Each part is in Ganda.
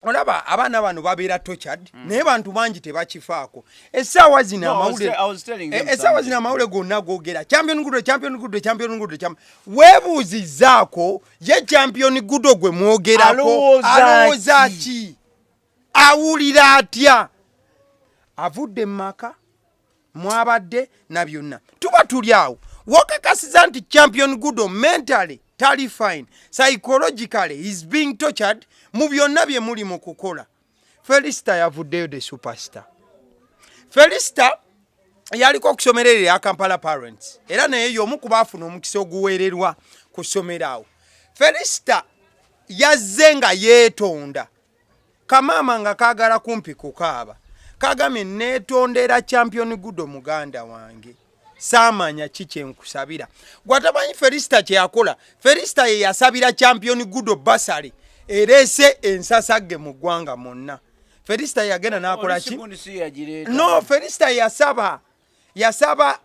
Olaba abaana bano babeera tortured, naye bantu bangi tebakifaako. Essaawa zino No, I was amawulire I was telling them essaawa something. zino amawulire gonna googera Champion Gudo, Champion Gudo, Champion Gudo, champion. Weebuuzizzaako ye Champion Gudo gwe mwogerako Alowooza alowooza ki? ki? Awulira atya? Avudde mu maka mwabadde na byonna, tuba tuli awo, wokakasiza nti Champion Gudo mentally tali fine, psychologically is being tortured mu byonna bye muli mu kukola. Felista yavuddeyo, the superstar Felista yaliko okusomero eryo erya Kampala Parents, era naye y'omu ku baafuna omukisa oguweererwa ku ssomero awo. Felista yazze nga yeetonda, kamaama nga kaagala kumpi kukaaba, kagambye, "Neetondera Champion Gudo muganda wange, saamanya ki kyenkusabira." Gwatamanyi Felista kyeyakola. Felista ye yasabira Champion Gudo bursary ereese ensasagge mu ggwanga mwonna. Felista yagenda n'akola ki? Gundi si yagireeta. No, Felista yasaba, yasaba.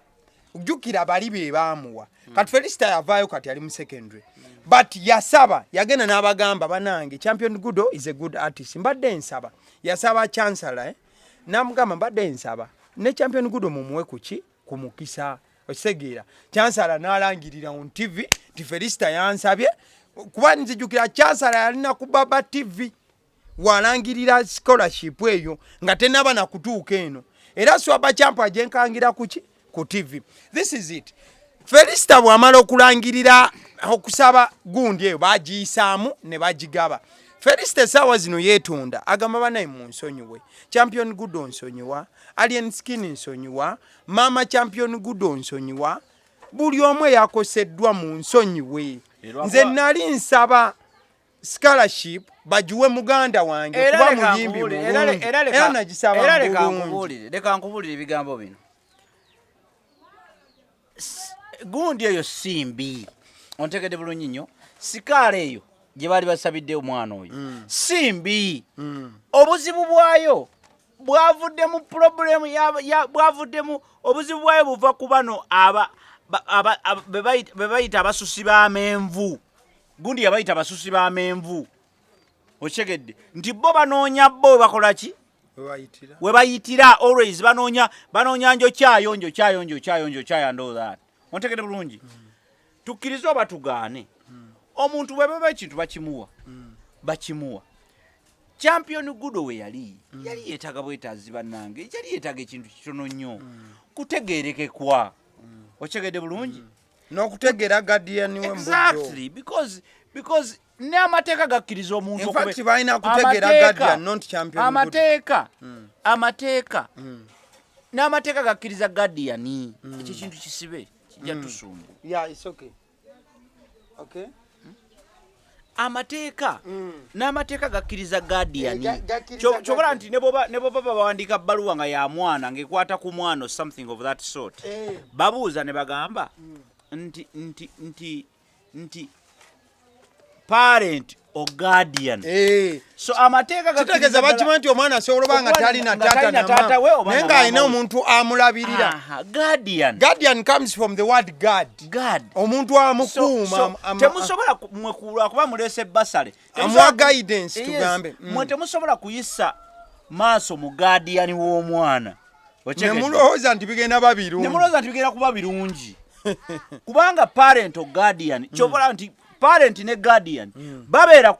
Jjukira bali be baamuwa. Kati Felista yavaayo, kati ali mu secondary, but yasaba, yagenda n'abagamba, "Banange, Champion Gudo is a good artist, mbadde nsaba." Yasaba chancellor, eh? N'amugamba, "Mbadde nsaba ne Champion Gudo mumuwe kuki ku mukisa." Okitegeera? Chancellor n'alangirira on TV nti Felista yansabye, kuba nzijukira chancellor yalina ku Baba TV walangirira scholarship eyo nga tenaba nakutuuka eno. Era Swaba Champa gyenkangira kuki ku TV. This is it. Felista bw'amala okulangirira okusaba gundi eyo, bagiyisaamu ne bagigaba. Felista essaawa zino yeetunda, agamba, "Banaye munsonyiwe, Champion Gudo nsonyiwa, Alien Skin nsonyiwa, Maama Champion Gudo nsonyiwa, buli omu eyakoseddwa mu nsonyiwe. Nze nali nsaba scholarship bagiwe muganda wange Era kuba leka muyimbi nkubuulire, mulungi, era era nagisaba era leka bulungi." Leka nkubuulire ebigambo bino. Gundi eyo si mbi, ontegedde bulungi nnyo. Sikaala eyo gye baali basabidde omwana oyo si mbi. Obuzibu bwayo bwavudde mu problem bwavuddemu obuzibu bwayo buva ku bano be bayita abasusi b'amenvu. Gundi yabayita abasusi b'amenvu. Okitegedde nti bo banoonya, bo bakola ki? Webayitira. We bayitira always banoonya njokyayo, njokyayo, njokyayo, njokyayo and all that. Ontegedde bulungi? Tukkirize oba tugaane, omuntu bwe baba ekintu bakimuwa, bakimuwa. Champion Gudo we yali yeetaaga bwetaazi, bannange, yali yeetaaga ekintu kitono nnyo, kutegeerekekwa. Okitegedde bulungi? N'okutegeera guardian we mbuddo. Exactly, because n'amateeka gakkiriza omuntu In fact, balina kutegeera guardian, not Champion Gudo. Amateeka n'amateeka gakkiriza guardian. Ekyo kintu kisibe kijja tusumbu. Yeah, it's okay. Okay. Amateeka n'amateeka gakkiriza guardian. Eh, gakkiriza Kyobola guardian. nti ne bwoba bawandiika bbaluwa nga ya mwana ng'ekwata ku mwana or something of that sort, babuuza ne bagamba nti parent or guardian. So amateeka kitegeeza gakkiriza bakimanyi nti omwana asobola oba nga Okuba talina nga taata talina na taata we maama, oba naye na ng'alina maama we. omuntu amulabirira. Aha, guardian. Guardian comes from the word guard. Guard. Omuntu amukuuma. Temusobola mwe kuba muleese bursary Amuwa guidance, tugambe. Mwe temusobola kuyisa maaso mu guardian w'omwana. Ne Okitegedde? mulowooza nti bigenda ba birungi. Ne mulowooza nti bigenda kuba birungi, kubanga parent or guardian, kyobola nti parent ne guardian babeera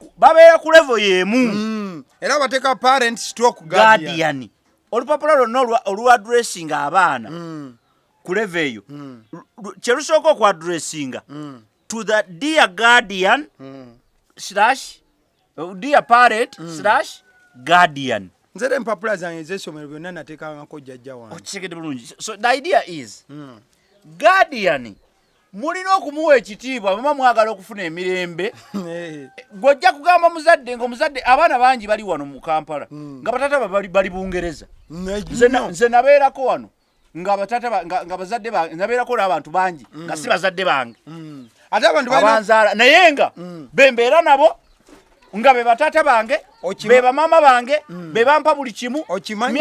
ku level y'emu. Era bateeka parent stroke guardian. Guardian, olupapula lwonna olwaddressinga abaana ku level eyo, kyelusooka okwaddressinga to the dear guardian slash dear parent slash guardian. Nze era empapula zange ez'essomero byonna nateekangako jjajja wange. Okitegedde bulungi? So the idea is, guardian mulina okumuwa ekitiibwa bwema mwagala okufuna emirembe. Gwojja kugamba muzadde ngaomuzadde, abaana bangi bali wano mu Kampala nga batata bali Bungereza. Nze nabeerako wano nga batata nga bazadde bange, nabeerako n'abantu bangi nga si bazadde bange Ate abantu balina abanzaala, naye nga bembeera nabo nga be bataata bange, be bamaama bange, be bampa buli kimu. Okimanyi?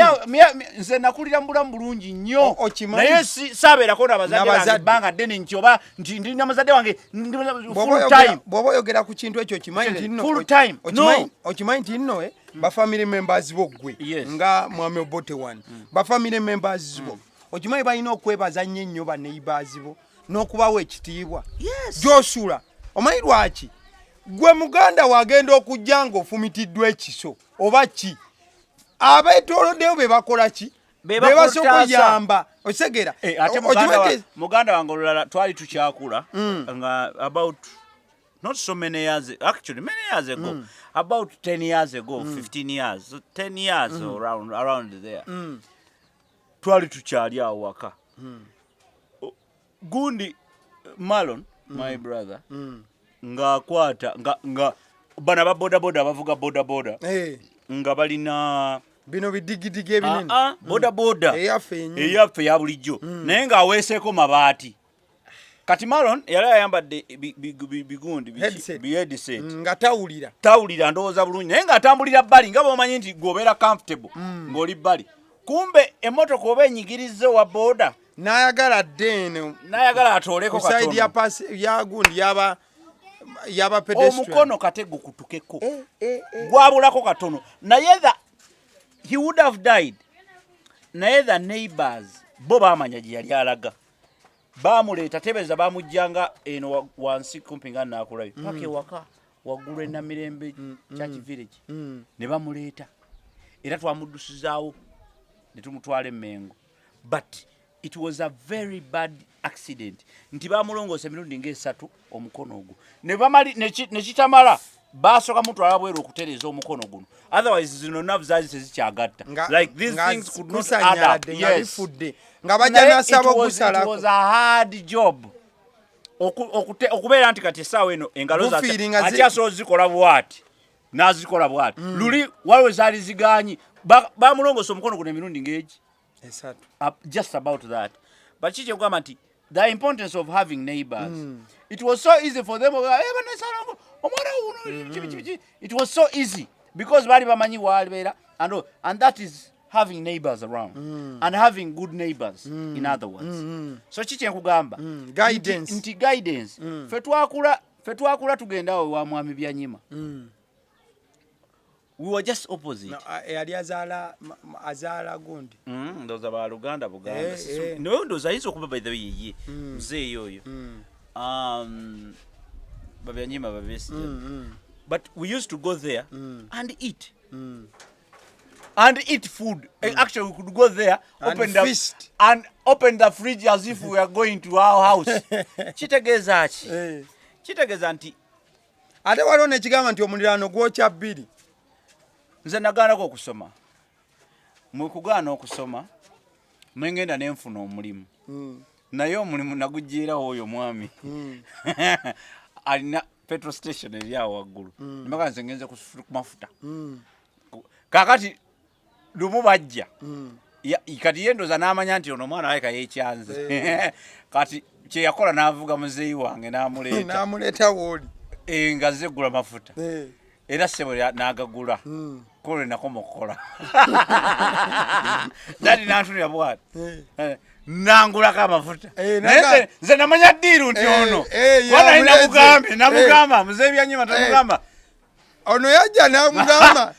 Nze nakulira mu bulamu bulungi nnyo, Okimanyi? naye saabeerako nabazadde bange N'abazadde. ebbanga ddene nti oba nti ndi namazadde wange Bw'oba full oyogera- time. Bw'oba oyogera ku kintu ekyo, okimanyi nti nno Full time. No. Okimanyi nti nno Ba family members bo ggwe nga mwami Obote one, ba family members bo, okimanyi balina okwebaza nnyo ennyo ba neighbors bo n'okubawa ekitiibwa gy'osula. Omanyi lwaki? Gwe muganda wagenda okujja ng'ofumitiddwa ekiso oba ki, abeetooloddeyo be bakola ki? Be Be basooka bakutaasa. Oyamba okitegera? Eh, ate muganda wange olulala twali tukyakula nga about not so many years, actually many years ago, about 10 years ago, 15 years, so 10 years or around there, twali tukyali awo waka. Gundi Malon, my brother, ng'akwata nga bano aba bodaboda abavuga bodaboda nga balina Bino bidigidigi ebinene. Ah, ah, bodaboda Eyaffe yennyini. Eyaffe ya bulijjo, naye ng'aweeseeko mabaati. Kati Malon yali ayambadde bigundi Headset. bi headset. Nga tawulira. Tawulira ndowooza bulungi, naye ng'atambulira bbali nga bw'omanyi nti gweobeera comfortable ng'oli bbali. Kumbe emmotoka oba enyigiriza owa boda N'ayagala dde eno n'ayagala atooleko ku side ya katono. Pasi ya gundi yaba pedestrian. Omukono kate gukutukeko, Eh, eh, eh. gwabulako katono, naye he would have died. Naye the neighbors bo bamanya gye yali alaga, bamuleeta tebeza, bamuggyanga eno wansi kumpi nga naakulayo paka ewaka waggulu enamirembe Church Village, ne bamuleeta era twamuddusizaawo ne tumutwala emmengo. But it was a very bad accident nti bamulongoosa emirundi ngaesatu omukono ogwo ne bamali ne kitamala. Basooka mutwala bweru okutereeza omukono guno, otherwise zino nerve zaali tezikyagatta. Like these things could not add up. Nga bifudde nga bajja nasaba ogusalako. It was a hard job okubeera nti kati essaawa eno engalo akyasobola zikola bwati n'azikola bwati. Luli waliwo zaali ziganyi, bamulongoosa omukono guno emirundi ng'egi esatu. Just about that. But kiki kyekugamba nti the importance of having neighbors. It was so easy for them, hey, omwana wuno. It was so easy because baali bamanyi walibeera and that is having neighbors around and having good neighbors, in other words. So kiki kyenkugamba? Guidance. Nti guidance. Fe twakula tugenda awo wa mwami Byanyima. We were just opposite. No, yali azaala gundi. Ndowooza baluganda Buganda. Eh. Naye ndowooza ayinza okuba, by the way, yeye muzeeyi oyo babyanyima babesija. But we used to go there and eat and eat food. Actually, we could go there and open the feast. And open the fridge as if we are going to our house. Kitegeeza ki? Kitegeeza nti Ate waliwo nekigamba nti omuliraano gwokya bbiri. Nze nagaanako okusoma. Mwe kugaana okusoma, mwengenda nenfuna omulimu, naye omulimu nagujeerawo oyo mwami alina petrol station eri awo waggulu. Nibaga nze ngenze ku mafuta. Kakati lumu bajja. Kati ye ndooza n'amanya nti ono omwana waleka yekyanze. Kati kyeyakola n'avuga muzeeyi wange n'amuleeta. N'amuleeta wooli. Eh, nga azze eggula mafuta. Era ssebo n'agagula. Kole nakoma okukola dadi nantunira bwati. Nangulako amafuta. Naye nze namanya deal nti ono kuba nali yamuleese. namugambye, namugamba muzeeyi Byanyima tamugamba. Ono yajja n'amugamba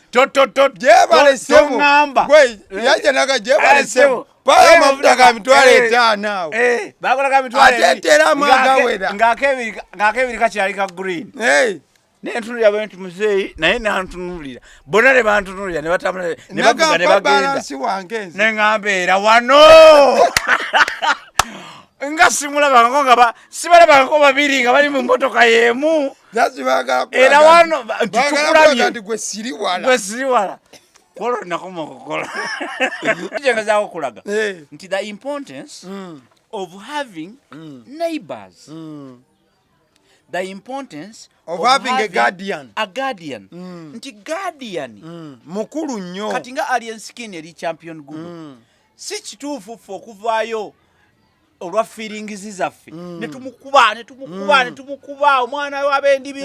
gyebale ssebo. Toŋŋamba. Gwe yajja naga gyebale Eh, ssebo. ssebo. Paayo Eh, amafuta ga mitwalo 50 awo. Eh, bakola ga mitwalo Ate 2. teramu agawera. Ng'akebiri kakyali ka green. Nentunulira bwe nti muzeeyi, naye nantunulira, bonna ne bantunulira, ne batambula ne bavuga ne Nagamba bagenda. balance wange nze. Neŋŋamba era wano nga simulabangako nga sibalabangako babiri nga bali mu motoka y'emu. Just baagala Era wano nti baagala tukulabye. kulaga nti gwe siri wala. Gwe siri wala kwolwo nakoma okukola kyengezaako okulaga nti the importance of having neighbors, the importance Of having a guardian. A guardian, nti guardian Mukulu nnyo. Kati nga Alien Skin eri Champion Gudo, si kituufu ffe okuvaayo olwa feelings zaffe ne tumukuba, ne tumukuba, ne tumukuba omwana w'abendibi.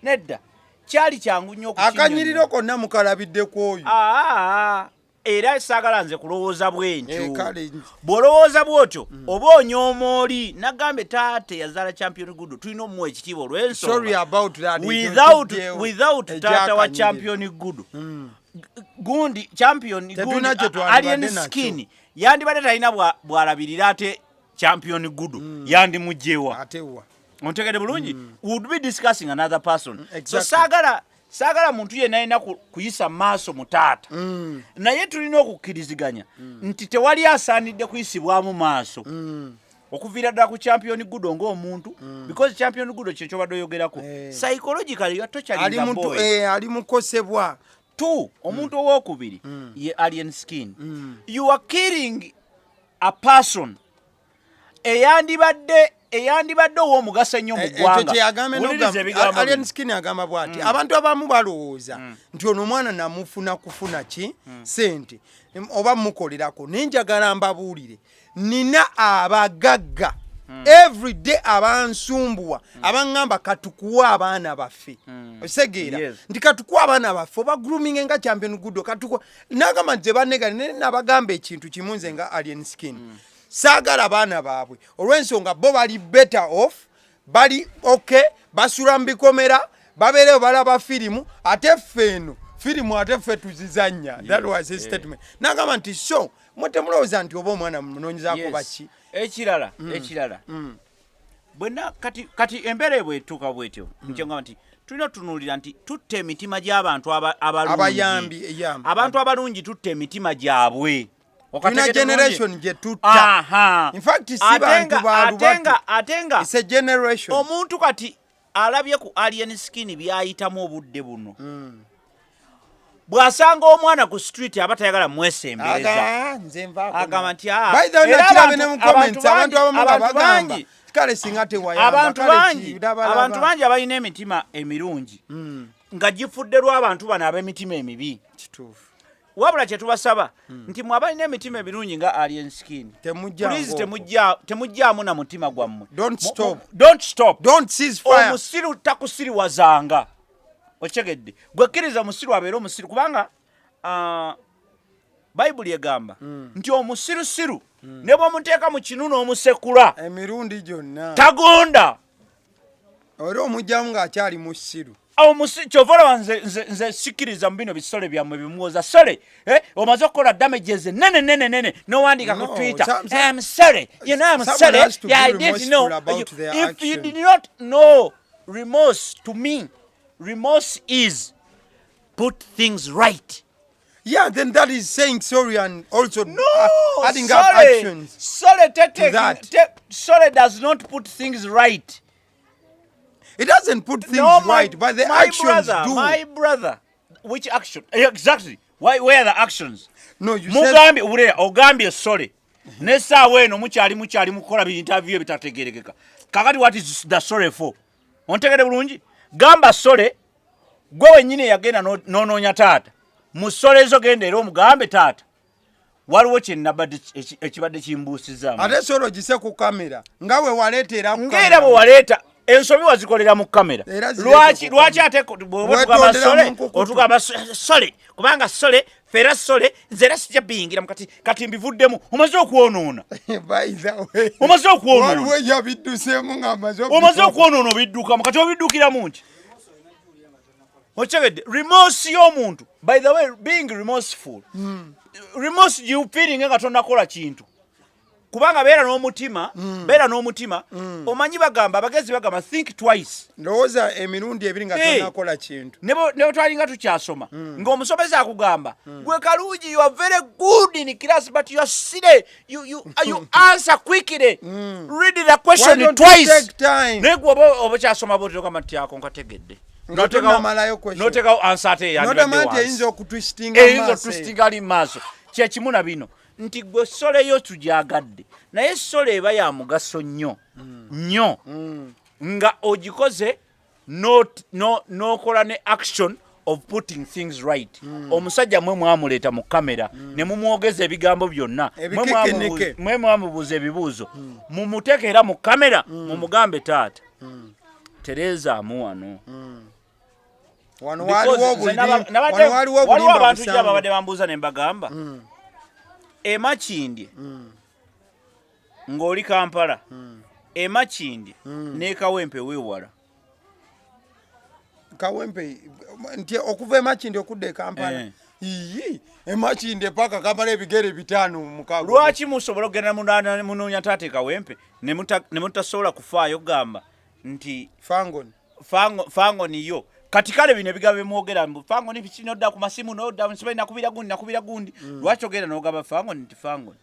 Nedda, kyali kyangu nnyo okukinnyonnyola. Akanyiriro konna mukalabidde ku oyo. Ah, era saagala nze kulowooza bwentyo. Eh, kale. Bw'olowooza bw'otyo oba onyooma oli. Nagambe taata yazaala Champion Gudo tulina omuwa ekitiibwa Sorry olw'ensonga about that. without Ekyo without taata wa ekyakanyiriro. Champion Gudo. Gundi Champion, Tetulina gundi kye twandibadde Alien nakyo. Skin yandibadde talina bw'alabirira, ate Champion Gudo yandimugjewa? Ate wa? Ontegede bulungi? We would be discussing another person. So saagala muntu yenna alina kuyisa maaso mu taata, naye tulina okukkiriziganya nti tewali asaanidde kuyisibwamu maaso, okuviira ddala ku Champion Gudo ng'omuntu, because Champion Gudo kyekyobadde oyogerako, psychologically you are torturing Ali the muntu boy. Ali mukosebwa. Two, omuntu owokubiri ye Alien Skin. You are killing a person eyandibadde ow'omugaso ennyo mu Ekyo ggwanga. kyeyagambe. Wuliriza ebigambo Alien bino. Skin agamba bw'ati: abantu abamu balowooza nti ono omwana namufuna kufuna ki sente oba mukolerako, naye njagala mbabuulire, nina abagagga everyday abansumbuwa, abaŋŋamba katukuwa abaana baffe. Okitegeera? Yes. Nti katukuwa abaana baffe oba grooming nga Champion Gudo katukuwa. Nagamba nti zebanegane, naye nabagamba ekintu kimu: nze nga Alien Skin saagala baana baabwe, olw'ensonga bo bali better off, bali okay, basula mu bikomera, babeereyo balaba firimu, ate ffe eno firimu ate ffe tuzizannya. That was his statement. Nagamba nti so mwe temulowooza nti oba omwana munoonyezaako baki. Ekirala, bwena kati embeera bwetuuka bwetyo, nkyengamba nti tulina otunuulira nti tutta emitima gy'abantu abalungi. Abayambi, yeah. Abantu abalungi tutta emitima gyabwe. Tulina Okategedde bulungi? generation gye tutta. In fact, si bantu ba Ate nga lubatu. ate nga It's a generation. omuntu kati alabye ku Alien Skin byayitamu obudde buno, bw'asanga omwana ku street aba tayagala mwesembereza. Aga, nze nvaako. Agamba nti, "Ah." By the way, Era nakirabe ne mu comments, abantu abantu abamu nga abantu bagamba bangi kale singa tewayamba, abantu kale bangi kirabalaba. Abantu bangi abalina emitima emirungi nga gifudde lw'abantu bano ab'emitima emibi. Kituufu. Wabula kyetubasaba nti mwe abalina emitima emirungi nga Alien Skin, Temujjangu please, okwo. temujjaamu na mutima gwammwe. Don't stop. Don't stop. Don't cease fire. Omusiru takusiriwazanga, okitegedde? Gwe kkiriza omusiru abeere omusiru, kubanga Bayibuli egamba nti omusirusiru ne bw'omuteeka mu kinu n'omusekula emirundi gyonna tagonda. Era omugjamu ng'akyali musiru. Kyova olaba nze sikkiriza mu bino bisole byammwe bimuwoza sorry, eh, omaze okukola damages nene nene nene nowandiika ku No, Twitter, "I'm sorry, you know, I'm someone sorry." has to be Yeah, I didn't know. remorseful about their If you action. did not know remorse, to me remorse is put things right. Yeah, then that is saying sorry and also No, adding up sorry. actions Sorry, to that. Sorry does not put things right. It doesn't put things No, my, right, but the my actions brother, do. My brother, which action? Exactly. Why, where are the actions? No, you said Mugambye, wulira, ogambye sorry, n'essaawa eno mukyali mukukola bi interview ebitategerekeka. Kakati what is the sorry for? Ontegere bulungi? Gamba sorry, gwe wennyini eyagenda n'onoonya taata mu sorry ezo, genda era omugambe, "Taata, waliwo kyenabadde ekibadde kimbuusizaamu." Ate sorry ogise ku kamera nga we waleeta era ku Ng'era bwe waleeta ensobi wazikolera mu kamera. Era zireete Lwaki ku lwaki kamera. ate bw'oba otugamba Wetondera sorry, mu nkukutu. otugamba sorry kubanga sorry fera sorry, nze era sijja biyingira kati, kati mbivuddemu, omaze okwonoona. By the way, Omaze okwonoona. waliwo eyabidduseemu ng'amaze Omaze okwonoona, obiddukamu, kati obiddukiramu nti okitegedde remorse y'omuntu. By the way, being remorseful, remorse you feeling nga tonakola kintu, kubanga beera n'omutima, beera n'omutima. Omanyi bagamba, abagezi bagamba, think twice. Ndowooza emirundi ebiri nga Hey. tonakola kintu. Ne bwe twalinga tukyasoma, ng'omusomesa akugamba, "Gwe Kalungi, you are very good in class, but you are silly. You answer quickly. Read the Why question don't you twice." take time? Naye gwe oba okyasoma bwotyo, ogamba nti ako nkategedde. Nga tonnamalayo question. Notekawo answer ate eyandibadde Nodama nti wansi. eyinza okutwistinga Eyinza maaso. otwistinga ali maaso. Kyekimu na bino nti gwe sorry yo tugyagadde, naye sorry eba ya mugaso nnyo nnyo nga ogikoze n'okola ne action of putting things right. Omusajja mwe mwamuleeta mu kamera ne mumwogeza ebigambo byonna. Mwe Ebikikinike. mwe mwamubuuza ebibuuzo, mumuteeke era mu kamera mumugambe, "Taata, tereezaamu wano." Wano Because waliwo nze wano waliwo waliwo obulimba abantu gye busanvu. ababadde bambuuza ne mbagamba, emakindye ng'oli Kampala, emakindye n'ekawempe weewala. Kawempe nti okuva emakindi okudda e Kampala. Eh. Iyi emakinde paka kamala ebigere 5 6. Lwaki musobola okugenda munoonya taata Kawempe ne mutasobola kufaayo kugamba nti Fangoni Fangoni yo kati kale bino ebigambo bimwogera mbu Fangoni biki nodda ku masimu nodda nsibe nakubira gundi nakubira gundi. Lwaki ogenda n'ogamba Fangoni nti Fangoni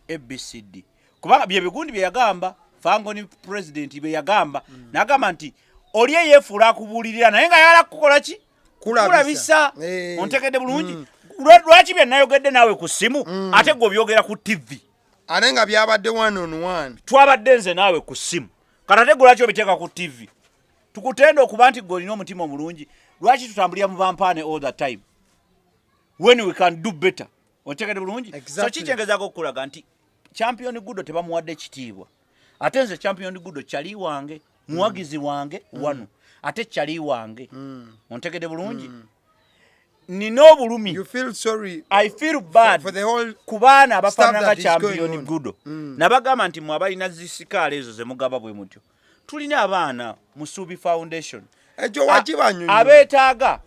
ABCD, kubanga bye bigundi bye yagamba Fangoni president bye yagamba. N'agamba nti oli eyeefuula akubuulirira naye nga yagala kukola ki? Kulabisa. Ontegedde bulungi? Lwaki bye nayogedde naawe ku ssimu ate gwe obyogera ku TV? Ate nga byabadde one on one. Twabadde nze naawe ku ssimu, kati ate gwe lwaki obiteeka ku TV? Tukutenda okuba nti gwe olina omutima omulungi. Lwaki tutambulira mu bampaane all the time when we can do better? Ontegedde bulungi? So kikyengezaako okukulaga nti Champion Gudo tebamuwadde kitiibwa. Ate nze Champion Gudo kyali wange, muwagizi wange wano, ate kyali wange. Ontegedde bulungi? Nina obulumi. You feel sorry. I feel bad for the whole ku baana abafaanana nga Champion Gudo. Nabagamba nti mwe abalina zisikaala ezo zemugaba bwe mutyo, tulina abaana mu Suubi Foundation Ekyo wakibanyonyi abeetaaga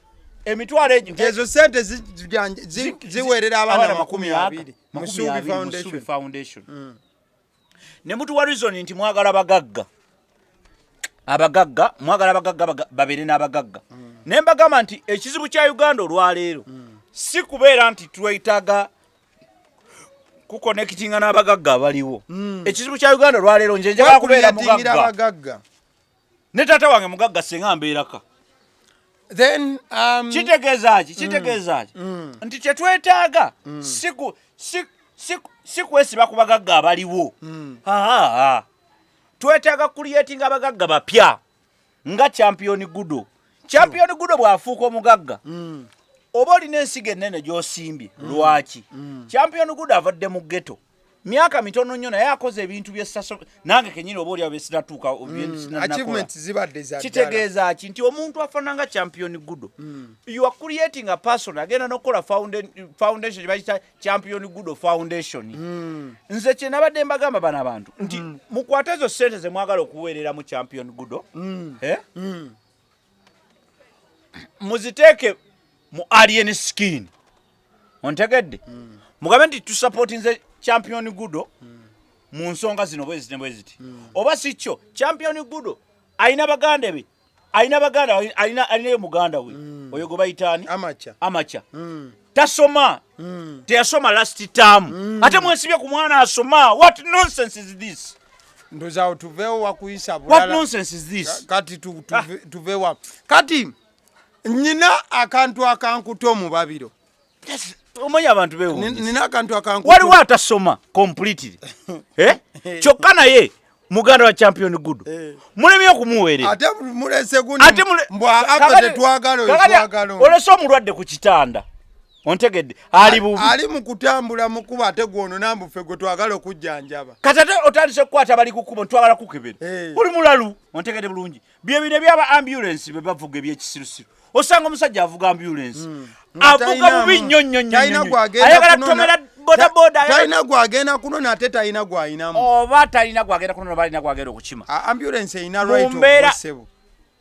emitwalo egyo. Ezo sente ziwerera abaana 20 mu Suubi Foundation. Ne mutuwa reason nti mwagala bagagga, abagagga mwagala abagagga babeere n'abagagga. Ne mbagamba nti ekizibu kya Uganda olwaleero si kubeera nti twetaaga kuconnectinga n'abagagga abaliwo. Ekizibu kya Uganda olwaleero, nze njagala kubeera mugagga, ne taata wange mugagga, senga mbeeraka. Then Kitegeeza ki? Kitegeeza ki? Nti kyetwetaaga si kwesiba ku bagagga abaliwo. Twetaaga creating abagagga bapya nga Champion Gudo. Champion Gudo bw'afuuka omugagga, oba olina ensigo ennene gy'osimbye. Lwaki Champion Gudo avadde mu ghetto myaka mitono nnyo, naye akoze ebintu byesaso nange kenyini oba oliawo byesinatuuka? Kitegeeza ki nti omuntu afaanana nga Champion Gudo, you are creating a person agenda nokukola foundation bayita Champion Gudo Foundation. Nze kyenabadde mbagamba bano abantu nti mukwate ezo sente zemwagala okuweereramu Champion Gudo, eh? Muziteeke mu Alien Skin. Ontegedde? Mugambe nti tusupportinze Champion Gudo mu nsonga zino bweziti ne bweziti. Oba si kyo, Champion Gudo alina baganda be, alina baganda, alinayo muganda we oyo gwe bayitaani? Amacha. Amacha tasoma, teyasoma last term, ate mwesibye ku mwana asoma. What nonsense is this? Ndozaawo tuveewo wakuyisa. What nonsense is this? Kati tuveewa. Kati nyina akantu akankuta omubabiro. Omanyi abantu bewuunyisa. Nina akantu akankuta. Waliwo atasoma completely, eh? Kyokka naye muganda wa Champion Gudo. Mulemye okumuweerera. Ate mulese gundi mbwa afa tetwagala oyo, twagala ono. Olese omulwadde ku kitanda, ontegedde? Ali bubi. Ali mu kutambula mukuba, ate gwono nambuffe gwe twagala okujjanjaba. Kati ate otandise okukwata bali ku kkubo, ntwagala kukebera. Oli mulalu. Ontegedde bulungi? Bye bino ebyaba ambulance bye bavuga ebyekisirusiru. Osanga omusajja avuga ambulance, avuga bubi nnyo nnyo nnyo Talina nnyo. gwagenda Ayagala kunona. kutomera bodaboda. Talina gwagenda kunona, ate talina gwayinamu. Oba talina gwagenda kunona oba alina gwagenda okukima. Ambulance erina right of way, ssebo.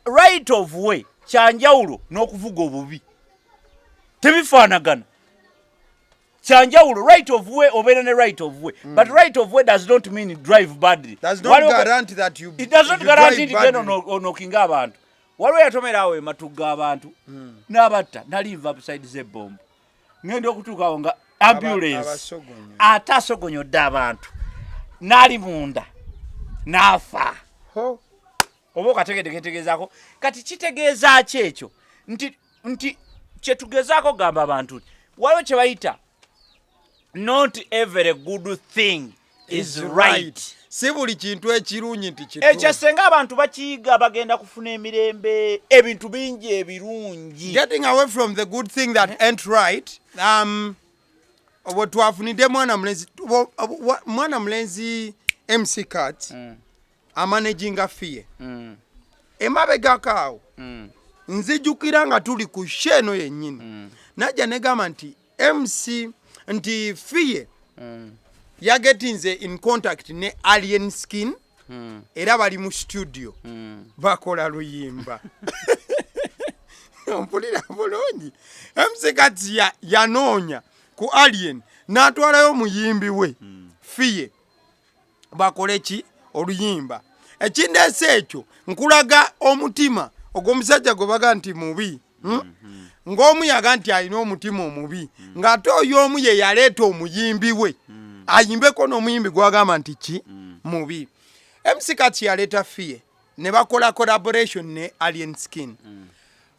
Right of way kyanjawulo n'okuvuga obubi, tebifaanagana, kyanjawulo. Right of way, obeera ne right of way, but right of way does not mean drive badly. Does not guarantee that you, It does not you guarantee drive nti genda badly. Onokinga abantu. Waliwo yatomera awo ematugga abantu n'abatta. Nali nva side z'ebombo, ngenda okutuukawo nga ambulance Abasogonyo. Ate asogonyodde abantu, n'ali munda n'afa. Ho. Oba okategedde kentegeezaako? Kati kitegeeza ki ekyo? Nti kyetugezaako kugamba abantu nti waliwo kye bayita not every good thing is right. Si buli kintu ekirungi nti Ekyo kituufu. Senga abantu bakiyiga, bagenda kufuna emirembe. Ebintu bingi ebirungi. Getting away from the good thing that ain't right, bwe twafunidde mwana mulenzi, mwana mulenzi MC Cat amanaginga Fie emabegako awo, nzijukira nga tuli ku show eno yennyini, najja negamba nti MC nti Fie yagetinze in contact ne Alien Skin, era bali mu studio bakola luyimba. Mpulira bulungi. MC Kats yanoonya ku Alien n'atwalayo omuyimbi we Fille bakole ki? Oluyimba. Ekindeese ekyo, nkulaga omutima ogw'omusajja gwe baga nti mubi, Ng'omu yaga nti alina omutima omubi, ng'ate oyo omu ye yaleeta omuyimbi we ayimbeko n'omuyimbi gwagamba nti ki? Mubi. MC Kats yaleeta Fille ne bakola collaboration ne Alien Skin.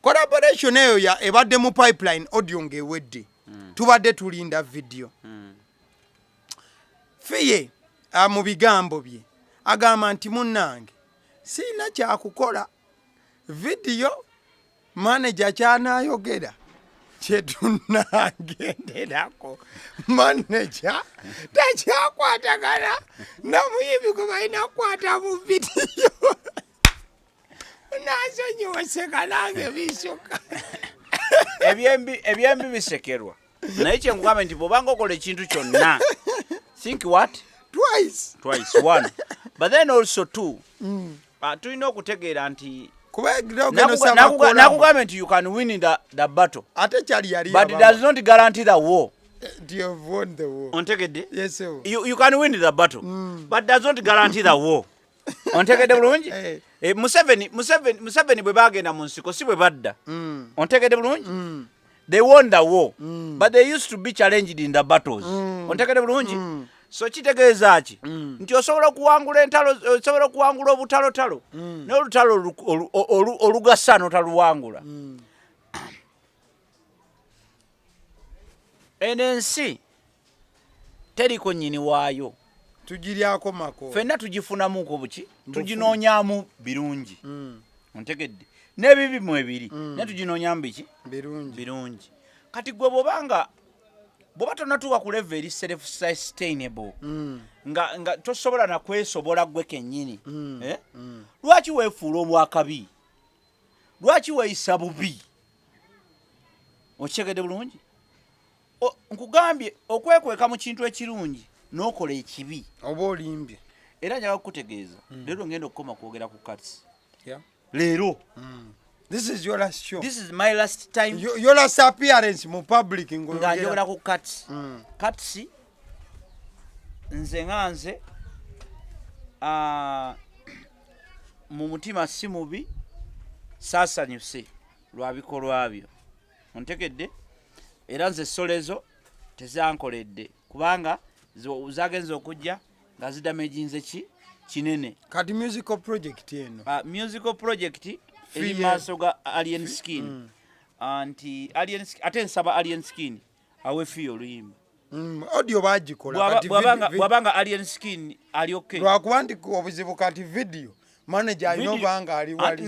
Collaboration eyo ya ebadde mu pipeline, audio ng'ewedde, tubadde tulinda video. Fille mu bigambo bye agamba nti, "Munnange, siina kyakukola video, manager kyanayogera kyetunagenderako. Manager takyakwatagana namuyimbi gwe balina kukwata mu video." Nasonyiwa, seka nange bisuka. Ebyembi bisekerwa, naye kyenkugambe nti bw'obanga okola ekintu kyonna, think what? Twice. Twice, one, but then also two, tulina okutegeera nti kuba Nakugambe nti you can win the battle, ate kyali yali but it does not guarantee the war. You have won the war. Ontegedde? Yes, sir. You can win the battle, but does not guarantee the war. Ontegedde bulungi? Eh. Eh, Museveni bwe bagenda mu nsiko si bwe badda. Ontegedde bulungi? They won the war, but they used to be challenged in the battles. Ontegedde bulungi? So kitegeeza ki? Nti osobola okuwangula entalo, osobola okuwangula obutalotalo, naye olutalo olugasa n'otaluwangula. Eno ensi teriko nnyini waayo. Tugiryako mako. Ffenna tugifunamuko buki, tuginoonyaamu birungi. Ontegedde? N'ebibi mu ebiri, naye tuginoonyamu biki? Birungi. Birungi. Kati gwe bwobanga bw'oba tonatuuka ku level eri self sustainable, nga tosobola nakwesobola gwe kennyini, eh? Lwaki weefuula obwakabi? Lwaki weeyisa bubi? Okitegedde bulungi? Nkugambye, okwekweka mu kintu ekirungi n'okola ekibi, oba olimbye. Era njagala kukutegeeza, leero ngenda okukoma kwogera ku Kats. Leero. This is your last show. This is my last time. Your last appearance mu public. Nga njogera ku Kats. Kats, nze nga nze, mu mutima si mubi, saasanyuse lwa bikolwa byo. Ontegedde? Era nze solezo tezankoledde, kubanga zagenze okujja nga zidamaginze ki kinene. Kati musical project eno? Musical project eri Fille. maaso ga Alien Skin. Nti Alien ate nsaba Alien Skin awe Fille oluyimba. Audio bagikola. Kati Bw'abanga Alien Skin ali okay. Lwakuba nti obuzibu kati video manager alina obanga ali Anti wali.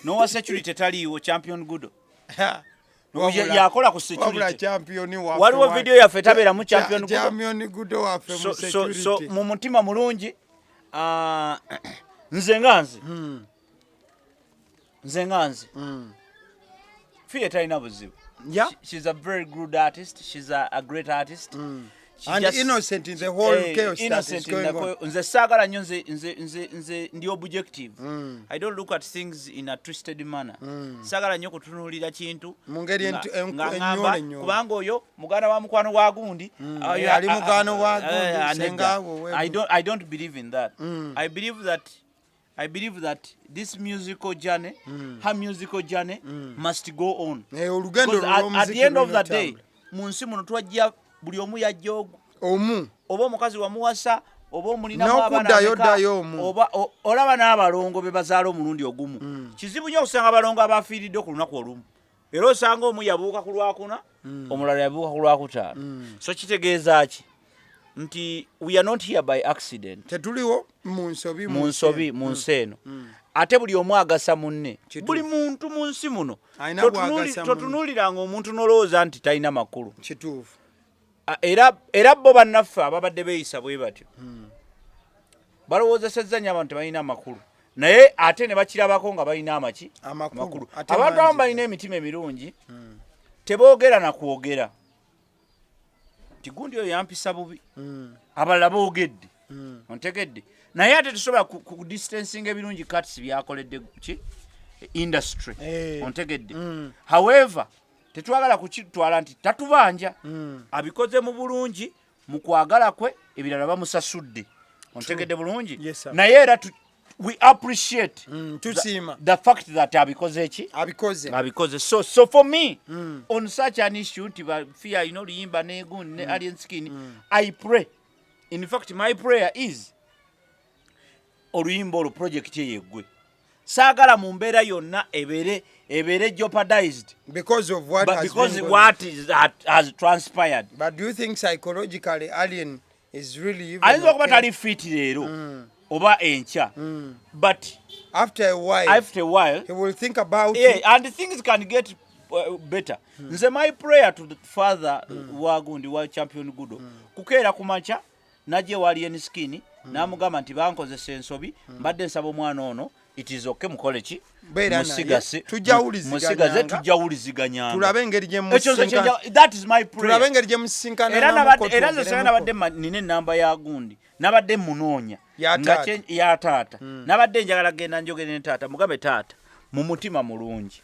Nowa security taliiwo, Champion Gudo. Yakola ku security. Wabula champion waffe Waliwo video yaffe tabeeramu Champion Gudo. Champion Gudo waffe mu So security. mu mutima mulungi, nze nga nze, nze nga nze, Fille talina buzibu. She's a very good artist. She's a great artist. She And innocent in the whole chaos that is innocent in going the on. Nze saagala nnyo, nze ndi objective. I don't look at things in a twisted manner. Saagala nnyo kutunuulira kintu Mu ngeri nga enyoole ŋŋamba enyoole. kubanga oyo muganda wa mukwano wa gundi. Oyo Ali muganda wa gundi, nedda. senga wo I don't believe in that. I believe that this musical journey, her musical journey must go on. Olugendo Because at the end of the day, lw'omuziki. Mu nsi muno twajja, buli omu yajja ogu Omu. Oba omukazi wamuwasa, oba omulinamu abaana N'okuddayo ameka, ddayo omu. Oba olaba n'abalongo be bazaala omulundi ogumu. Kizibu nnyo okusanga abalongo abafiiridde ku lunaku olumu, era osanga omu yabuuka ku lwakuna, omulala yabuuka ku lwakutaano. So kitegeeza ki? Nti we are not here by accident. Tetuliwo mu nsobi. Mu nsobi mu nsi eno. Ate buli omu agasa munne. Kituufu. Buli muntu mu nsi muno, Alina bw'agasa munne. totunuuliranga omuntu n'olowooza nti talina makulu. Kituufu. Era bo bannaffe ababadde beeyisa bwe batyo balowoozesezza nnyo abantu tebalina amakulu, naye ate ne bakirabako nga balina amaki? Amakulu. Ate Abantu abamu mangi. balina emitima emirungi, teboogera na kwogera nti gundi oyo yampisa bubi. Abalala boogedde. Ontegedde? Naye ate tosobola ku distancing ebirungi Kats byakoledde ki? industry. Ontegedde? However, tetwagala kukitwala nti tatubanja. Abikoze mu bulungi, mu kwagala kwe, ebirala bamusasudde. Ontegedde bulungi? Yes, sir. Naye era we appreciate Tusiima. the fact that abikoze eki? Abikoze. Abikoze. So for me, on such an issue nti Fille alina oluyimba negundi ne Alien Skin, I pray, in fact my prayer is oluyimba olwo, project eyo eggwe. Saagala mu mbeera yonna ebeere jeopardized because of what but has because been going what is that has transpired. But do you think psychologically Alien is really even Ayinza okuba okay? tali fit leero oba enkya, but After a while, after a while he will think about yeah, it. And things can get better. Nze my prayer to the father wa gundi, wa Champion Gudo, kukeera ku makya najja ewa Alien Skin n'amugamba nti bankozesa ensobi, mbadde nsaba omwana ono, it is okay, mukole ki? Beera naye. Musigase. Tujja Musigaze. Wuliziganyanga. Tujja wuliziganyanga. Tulabe engeri gye Ekyo nze that is my prayer. Tulabe engeri gye musinkana. Era namuko, nabadde, era nze senga twogeremu. Nabadde nina enamba ya gundi, nabadde munoonya. Ya Nga taata. Ya taata. Nabadde njagala genda njogere ne taata, mugambe, "Taata, mu mutima mulungi,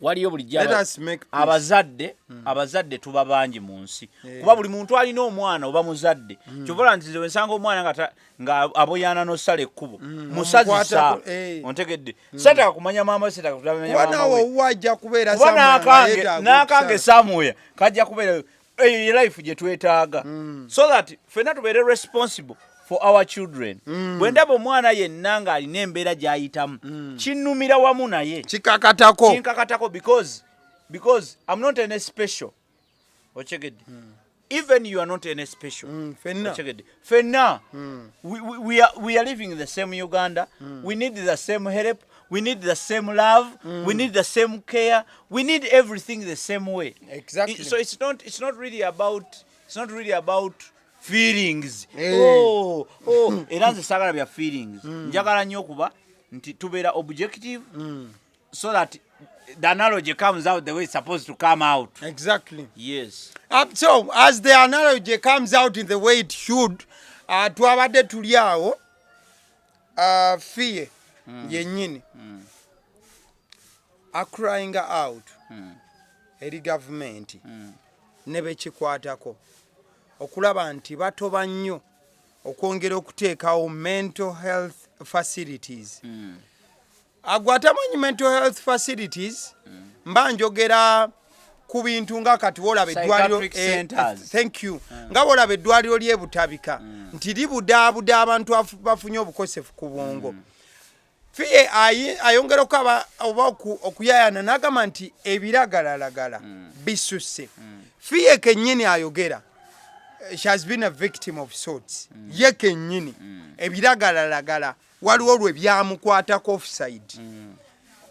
waliyo bulijjo Let us make peace." Abazadde tuba bangi mu nsi, kuba buli muntu alina omwana oba muzadde. Kyova olaba nti nze wensanga omwana nga aboyaana n'osala ekkubo, musazisa. Omukwatako, eh. Ontegedde? Setaka kumanya maama we, setaka kumanya Kuba maama naawe we. owuwo ajja kubeera Kuba somewhere nga n'akange yeetaaga n'akange okusala. Somewhere kajja kubeera. Eyo ye life gye twetaaga, so that ffenna tubeere responsible for our children. Bwe ndaba omwana yenna ng'alina embeera gy'ayitamu, kinnumira wamu naye. Kikakatako. Kinkakatako because I'm not any special, okitegedde? Even you are not any special. Ffenna. Okitegedde? Ffenna we are living in the same Uganda. We need the same help, we need the same love, we need the same care, we need everything the same way. So it's not really about feelings. Oh. Era nze saagala bya feelings. Njagala nnyo okuba nti tubeera objective so that the analogy comes out the way it's supposed to come out. Yes. So as the analogy comes out in the way it should, twabadde tuli awo, Fille yennyini acrying out eri gavumenti ne bekikwatako okulaba nti batoba nnyo okwongera okuteekawo mental health facilities. Agwe atamanyi mental health facilities, mba njogera ku bintu nga kati wolaba eddwaliro Psychiatric centers. Thank you. Nga wolaba eddwaliro ly'ebutabika nti libudaabuda abantu bafunye obukosefu ku bwongo. Fille ayongera okaba oba okuyayana n'agamba nti ebiragalalagala bisusse. Fille kennyini ayogera, she has been a victim of sorts. Ye kennyini ebiragalalagala waliwo lwe byamukwatako offside,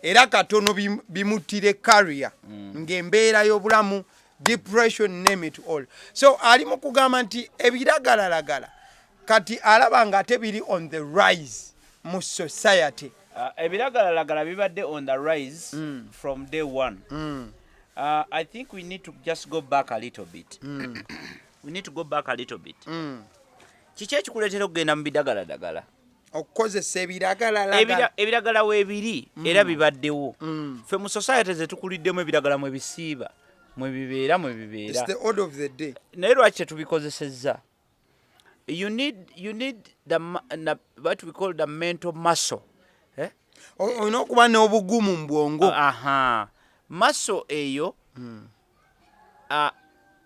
era katono bimuttire career, ng'embeera y'obulamu, depression, name it all. So ali mu kugamba nti ebiragalalagala kati alaba nga ate biri on the rise mu society. Ebiragalalagala bibadde on the rise from day one. I think we need to just go back a little bit. We need to go back a little bit. Kiki ekikuleetera okugenda mu bidagaladagala? Okukozesa ebiragalalagala. Ebiragala weebiri era bibaddewo. Ffe mu society zetukuliddemu, ebiragala mwe bisiiba, mwe bibeera, mwe It's bibeera. the order of the day. Naye lwaki tetubikozesezza? You need the what we call the mental muscle, eh? Olina okuba n'obugumu mu bwongo. Aha, muscle eyo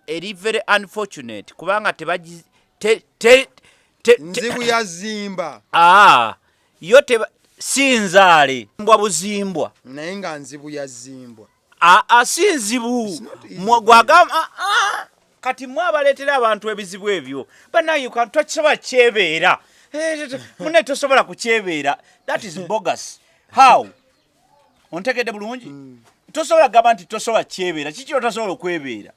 eri very unfortunate kubanga tebagi te, te, te, te, Nzibu yazimba. Ah, yo teba si nzaale mbwa buzimbwa. Naye nga nzibu yazimbwa. Aa, si nzibu. It's not easy. Gwagamba ah, ah, kati mwe abaleetera abantu ebizibu ebyo, banaye tokisobola kyebeera. Eh, munne tosobola kukyebeera, that is bogus. How? Ontegedde bulungi? Tosobola kugamba nti tosobola kyebeera. Kiki otasobola okwebeera?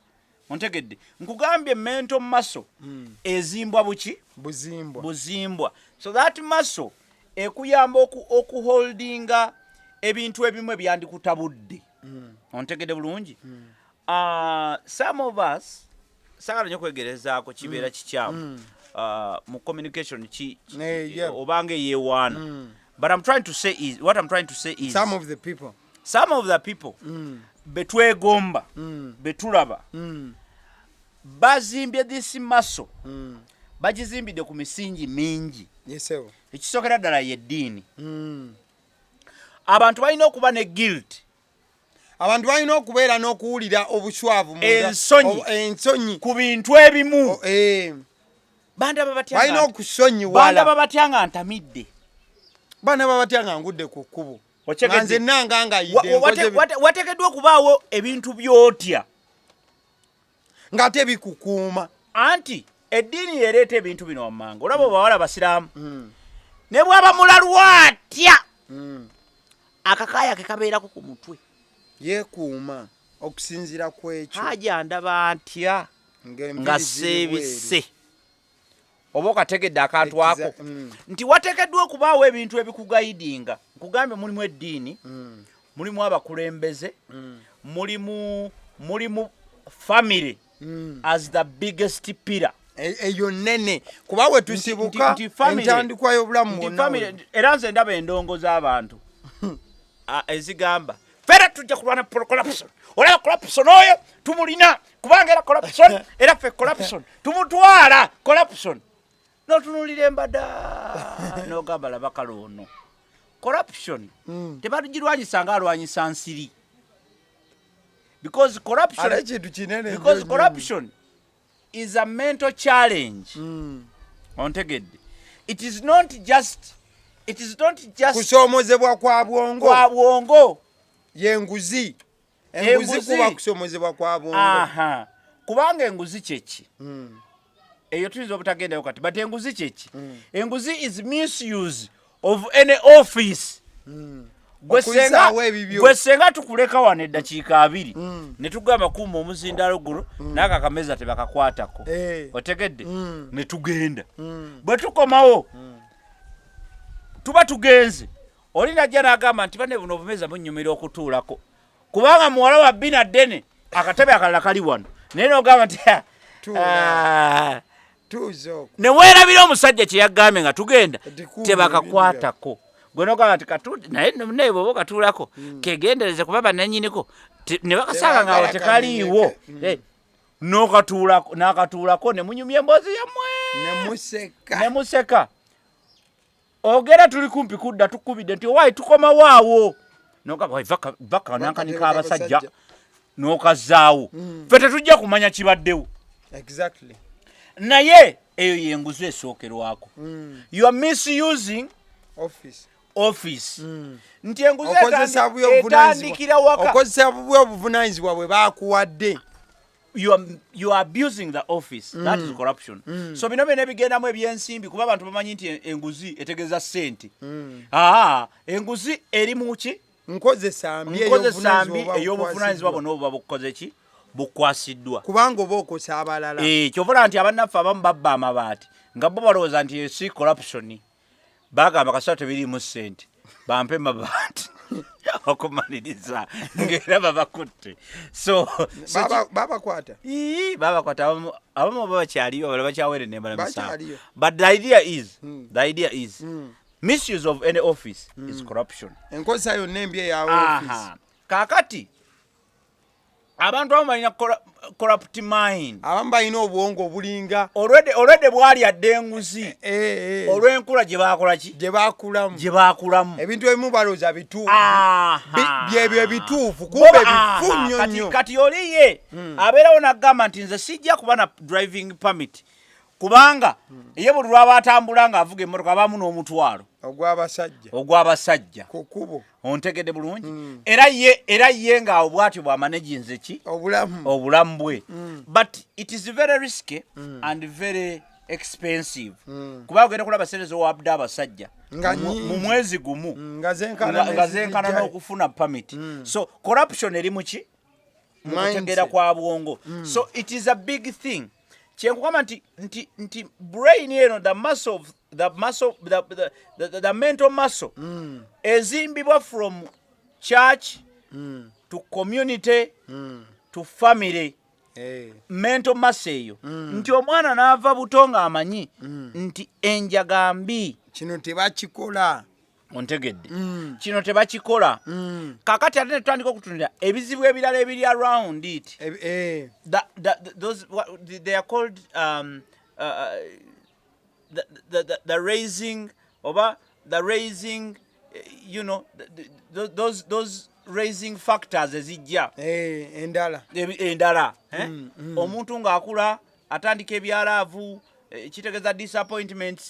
Ontegedde? Nkugambye mental muscle ezimbwa buki? Buzimbwa. Buzimbwa. So that muscle ekuyamba okuholdinga ebintu ebimu ebyandikutabudde. Ontegedde bulungi? Some of us, sagala nnyo kwegerezaako, kibeera kikyamu mu communication Eh, yeah. obanga eyeewaana. But I'm trying to say is, what I'm trying to say is, Some of the people. Some of the people betwegomba, betulaba, bazimbye this muscle, bagizimbidde ku misingi mingi. Yesewo. Ekisookera ddala yeddiini. Abantu balina okuba ne guilt. Abantu balina okubeera n'okuwulira obuswavu Ensonyi. Ensonyi. Ku bintu ebimu. Bandaba batya Balina okusonyiwala. Bandaba batya nga ntamidde? Baana batya nga ngudde ku kkubo? Okyegedde? Nga nze nanga nga yidde nkoze Wateekeddwa okubaawo ebintu by'otya ng'ate bikukuuma. Anti eddiini yereeta ebintu bino wammanga. Olaba obawala basiraamu, ne bwaba mulalu atya, akakaaya ke kabeerako ku mutwe. Yeekuuma okusinziira ku ekyo. Haja ndaba ntya ng'enviiri nga ziri bweru. seebisse? Oba okategedde akantu ako? Ekiza. Nti wateekeddwa okubaawo ebintu ebikuguidinga. Nkugambye, mulimu eddiini, mulimu abakulembeze, mulimu family as the biggest pillar. Eyo nnene, kuba we tusibuka, Nti family- entandikwa y'obulamu nti bwonna. Era nze ndaba endongo z'abantu ezigamba, fera tujja kulwana corruption. Olaba corruption oyo tumulina, kubanga era corruption, era ffe corruption tumutwala corruption. Notunulira embada nogamba, laba kale ono corruption tebagirwanyisa nga alwanyisa nsiri, because corruption Ate ekintu kinene because nnyo. Corruption is a mental challenge. Ontegedde? It is not just Kusoomozebwa kwa bwongo. Kwa bwongo. Yenguzi, enguzi. Enguzi. Kuba kusoomozebwa kwa bwongo. Aha, kubanga enguzi kyeki? Eyo tuyinza obutagendayo kati, but enguzi kyeki? Enguzi is misuse of any office. Gwe senga Okuyisaawo ebibyo. Gwe senga tukuleka wano eddakiika 20 ne tugamba, kuuma omuzindaalo guno n'ako akameza tebakakwatako. Otegedde? Ne tugenda, bwe tukomawo tuba tugenze, oli najja n'agamba nti, bane, buno obumeza bunyumira okutuulako, kubanga muwala wa bina ddene, akatebe akalala kali wano, naye nogamba nti "Ah, Tuula. ah," Tuuza okwo. Ne weerabira omusajja kye yagambye nga tugenda, Tikuuma. tebakakwatako. Gwe nogamba nti naye naye bw'oba okatuulako kegendereze, kuba bannannyiniko ne bakasanga nga awo Tebaagala tekaliiwo. kamenyeke. N'okatuulako, n'akatuulako, ne munyumya emboozi yammwe. Ne museka. Ne museka. Ogera tuli kumpi kudda, tukubidde nti, owaayi, tukomawo awo, nogamba, "Wai, vaka nankanika abasajja," n'okazaawo. Ffe tetujja kumanya kibaddewo. Naye eyo yenguzi esookerwako. You are misusing Office. office. Nti enguzi Okozesa bubi obuvunanyizibwa. etandikira waka. Okozesa bubi obuvunanyizibwa bwe bakuwadde. You are abusing the office. That is corruption. So bino byonna ebigendamu ebyensimbi, kuba abantu bamanyi nti enguzi etegeeza ssente. Aa, enguzi eri mu ki? Nkozesa mbi. Nkozesa mbi ey'obuvunanyizibwa ey'obuvunanyizibwa obukwasiddwa. bwonna obuba bukoze ki, bukwasiddwa. Kubanga oba okosa abalala. Eh, kyova olaba nti abannaffe abamu babba amabaati nga bo balowooza nti si corruption. Bagamba, kasita tebiriimu ssente, bampe mabaati okumaliriza, ngaera babakutte. So Babakwata. Ii, babakwata abamu oba bakyaliyo, abalala bakyawere nembala misanvu. Bakyaliyo. But the idea is misuse of any office is corruption. Enkozesa yonna embi eya office. Aha. Kaakati abantu abamu balina corrupt mind. Abamu balina obwongo obulinga Olwedde bwali adde enguzi olw'enkula gye bakola ki, gye bakulamu. Gye bakulamu. Ebintu ebimu balowooza bituufu. Byebyo ebituufu, kumbe bifu nnyo nnyo. Kati oli ye abeerawo n'agamba nti, nze sijja kuba na driving permit, kubanga ye buli lwaba atambula ng'avuga emmotoka abaamu n'omutwalo ogw'abasajja ogw'abasajja ku kkubo. Ontegedde bulungi? Era ye ng'awo bw'atyo bw'amanaginze ki? Obulamu. Obulamu bwe. But it is very risky and very expensive, kubanga ogenda kulaba sente z'owadde abasajja Nga mu nnyingi. mwezi gumu Nga zenkana nga zenkana n'ezijjayo. n'okufuna permit. So corruption eri muki? Mu kutegeera Mindset. kwa bwongo. So it is a big thing. Kyenkugamba nti brain eno, the muscle of the muscle, the mental muscle ezimbibwa from church to community to family. Mental muscle eyo, nti omwana n'ava buto ng'amanyi nti enjaga mbi. Kino tebakikola. Ontegedde? Kino tebakikola. Kakati ate netutandika okutunulira ebizibu ebirala ebiri around it. Those what, they are called the raising oba the raising those raising factors ezijja endala. Endala, eh? Omuntu ng'akula atandika ebya love, kitegeeza disappointments,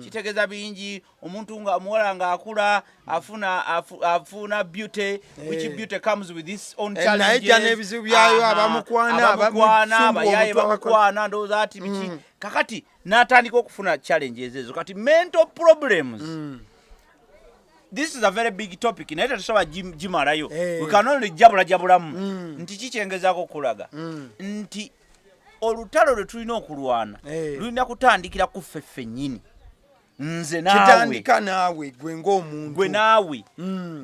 kitegeeza bingi. Omuntu nga omuwala ng'akula afuna beauty, which beauty comes with its own naye ejja challenges. N'ebizibu byayo, abamukwana, abamukwana, abamusumbuwa abayaye omutwe. Bamukwana, ndowooza ati biki. Kakati n'atandika okufuna challenges ezo. Kati mental problems, this is a very big topic, naye tetusobola gimalayo. We can only jabula jabulamu nti kikyengezaako okulaga nti olutalo lwe tulina okulwana lulina kutandikira ku ffe ffennyini, nze naawe. Kitandika naawe gwe ng'omuntu. Gwe naawe.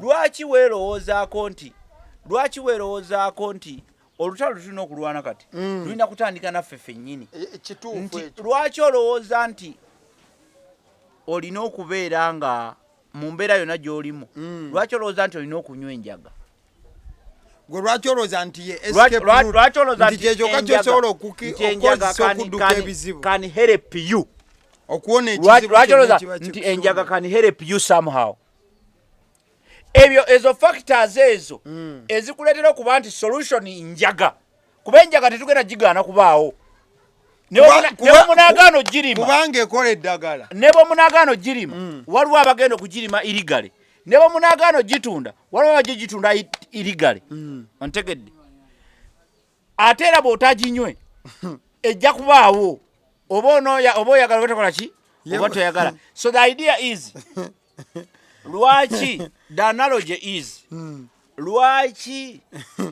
Lwaki weerowoozaako nti olutalo lwe tulina okulwana kati lulina kutandika naffe ffennyini? Kituufu Nti ekyo. lwaki olowooza nti olina okubeera nga mu mbeera yonna gy'olimu, lwaki olowooza nti olina okunywa enjaga? Gwe lwaki olowooza nti ye escape route, Lwaki olowooza nti nti kyekyoka kyosobola enjaga okukozesa okudduka ebizibu, can help you? Okuwona ekizibu Lwaki kyonna olowooza ekiba nti kikusuula? enjaga can help you somehow? Ebyo ezo factors ezo ezikuleetera okuba nti solution njaga, kuba enjaga tetugenda gigaana kubaawo. Ne bwe munaagaana ogirima, Kubanga ekola eddagala. Ne bwe munaagaana ogirima, waliwo abagenda okugirima illegally. Ne bwe munaagaana ogitunda, waliwo abajja ogitunda illegally. Ontegedde? Ate era bw'otaginywe ejja kubaawo, oba onooya oba oyagala oba tokola ki oba toyagala. So the idea is, lwaki, the analogy is, lwaki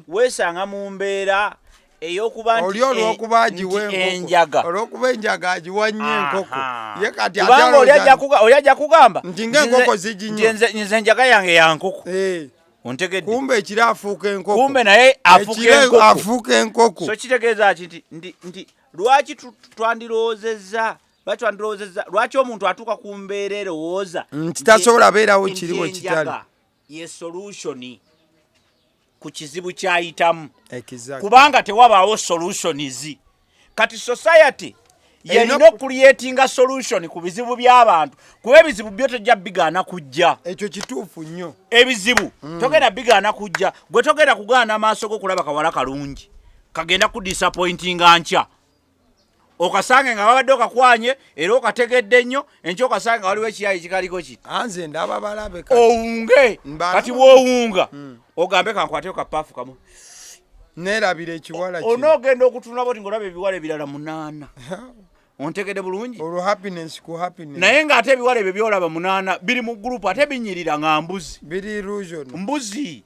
weesanga mu mbeera ey'okuba nti Oli olw'okuba agiwa nti enkoko, enjaga, olw'okuba enjaga agiwa nnyo enkoko, ye kati ate Kubanga oli alowooza oli ajja kugamba nti ng'enkoko ziginywa. Nti nze enjaga yange ya nkoko. Ontegedde? Kumbe ekiro afuuka enkoko. Kumbe naye afuuka Ekiro enkoko. afuuka enkoko. So kitegeeza ki? Nti lwaki twandirowoozezza, lwaki omuntu atuuka ku mbeera erowooza Nti tasobola beerawo nti kiri bwe kitali. enjaga ye solution ku kizibu kyayitamu? Kubanga tewabaawo solutions. Kati society yerina okucreatinga solution ku bizibu by'abantu, kuba ebizibu byo tojja bigaana kujja. Ekyo kituufu nnyo. Ebizibu togenda bigaana kujja. Gwe togenda kugaana amaaso go kulaba kawala kalungi kagenda kudisappointinga nkya, okasange nga babadde okakwanye era okategedde nnyo, enkya okasange nga waliwo ekiyayi kikaliko kiti. Anze ndaba balabe kati. Owunge. Kati bw'owunga ogambe kankwateo kapaafu kamu, Neerabira ekiwala kino. Onoogenda okutunula boti ng'olaba ebiwala ebirala munaana. Ontegedde bulungi? Olwo happiness ku happiness. Naye ng'ate ebiwala ebyo byolaba munaana biri mu group, ate binyirira nga mbuzi. Biri illusion. Mbuzi.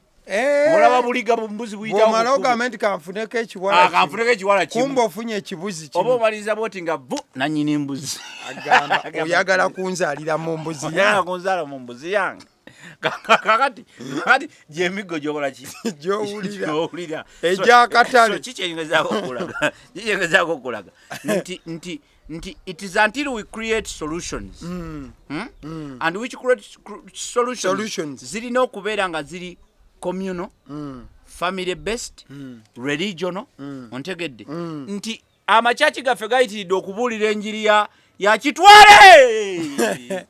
Olaba buliga mbuzi buyitawo Bw'omala mu kkubo. ogambe nti kanfuneko ekiwala Ah, kino. kanfuneko ekiwala kimu. Kumbe ofunye ekibuzi Oba kimu. omaliriza bwoti nga bu nanyini mbuzi. Agamba oyagala kunzaalira mu mbuzi Oyagala yange. kunzaala mu mbuzi yange. Kakati gyemiggo gyokola ki? Gy'owulira. Gy'owulira. Egy'akatale. So kikyengezaako okulaga nti it is until we create solutions, And which create solutions, Solutions. zirina okubeera nga ziri communal, family based, regional. Ontegedde nti amakyaki gaffe gayitiridde okubuulira enjiri ya kitwale?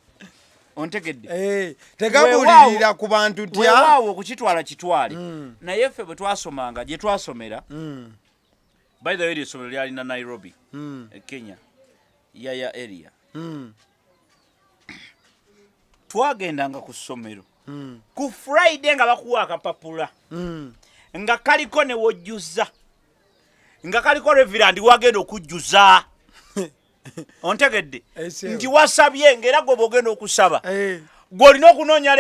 Ontegedde? Tegabuulirira ku bantu tya. Weewaawo okukitwala kitwale, naye ffe bwe twasomanga gye twasomera, by the way, eryo essomero lyalina Nairobi, Kenya, Yaya area. Twagendanga ku ssomero ku Friday nga bakuwa akapapula nga kaliko ne wojjuza, nga kaliko reverend wagenda okujjuza. Ontegedde? Esewo. Nti wasabye, ngaera gwe bwogenda okusaba, gw'olina okunoonya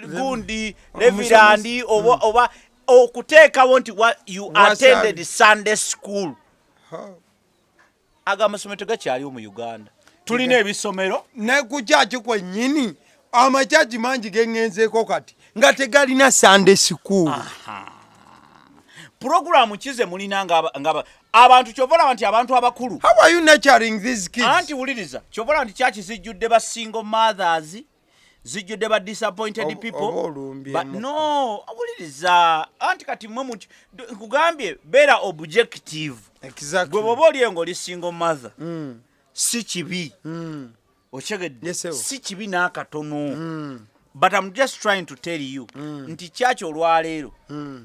gundi reverend oba okuteekawo nti you Wasabye. attended Sunday school. Aga amasomero tegakyaliwo mu Uganda. Tulina ebisomero. Ne ku kyaki kwennyini, amakyaki mangi geŋŋenzeeko kati nga tegalina Sunday school. Puroguramu kize mulina ng'aba abantu, kyova olaba nti abantu abakulu How are you nurturing these kids? Anti wuliriza, kyova olaba nti kyaki zijjudde ba single mothers. Zijjudde ba disappointed people. Oba olumbyemu. No, awuliriza anti kati mwe nkugambye beera objective. Gwe bw'oba oli nga oli single mother, si kibi. Okitegedde? Yes, sir. Si kibi n'akatono, but I'm just trying to tell you nti kyaki olwaleero